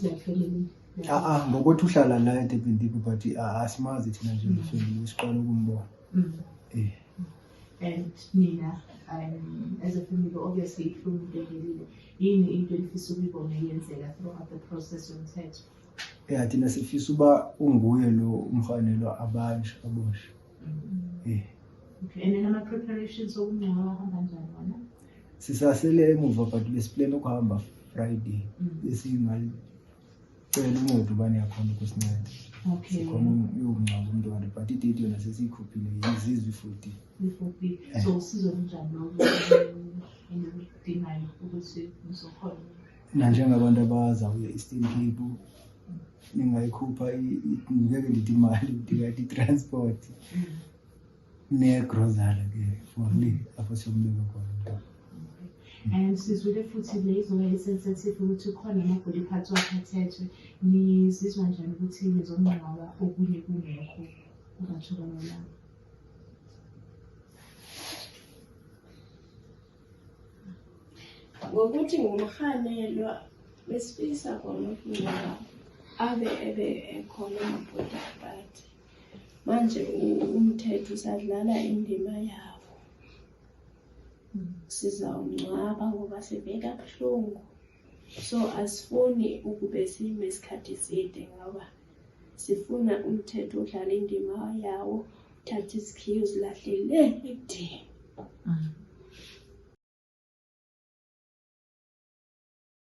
Like family. A-a ngokuthi uhlala la eDurban Deep, but asimazi thina njengefamily, siqala ukumbona. And nina, as a family, obviously ibuhlungu into evelile. Yini into enifisa ukuyibona yenzeka throughout the process yomthetho? Ya, thina sifisa uba unguye lo umfanelwa, abanjwe, aboshwe. Okay, and then ama-preparations okungcwaba ahamba njani wona? Sisasele emuva, but besiplane ukuhamba Friday. Besingalicela uncedo uba niyakhona ukusinceda. Sikhona uyongcwaba umntwana, but idate yona sesiyikhuphile, yizizwe i-14. I-14. So usizo lunjani lolu eniludingayo ukuthi nizokhona? Nanjengabantu abazawuya e-Eastern Cape, ningayikhupha ngeke ndithi imali, ndingathi i-transport negrosari ke for le apho siyombeka khona umntwana. And sizwile futhi le izoba i-sensitive ukuthi khona ama-body parts wakhe athethwe. Nizizwa njani ukuthi nizongcwaba okunye kungekho kungatholakalanga? Ngokuthi ngumrhanelwa, besifisa kona ukungcwaba abe ebe ekhona amabody part. Manje umthetho usadlala indima yawo. Sizawungcwaba ngoba sive kabuhlungu, so asifuni ukube sime isikhathi eside ngoba sifuna umthetho udlale indima yawo, uthathe izikhiyo uzilahle le ekudeni.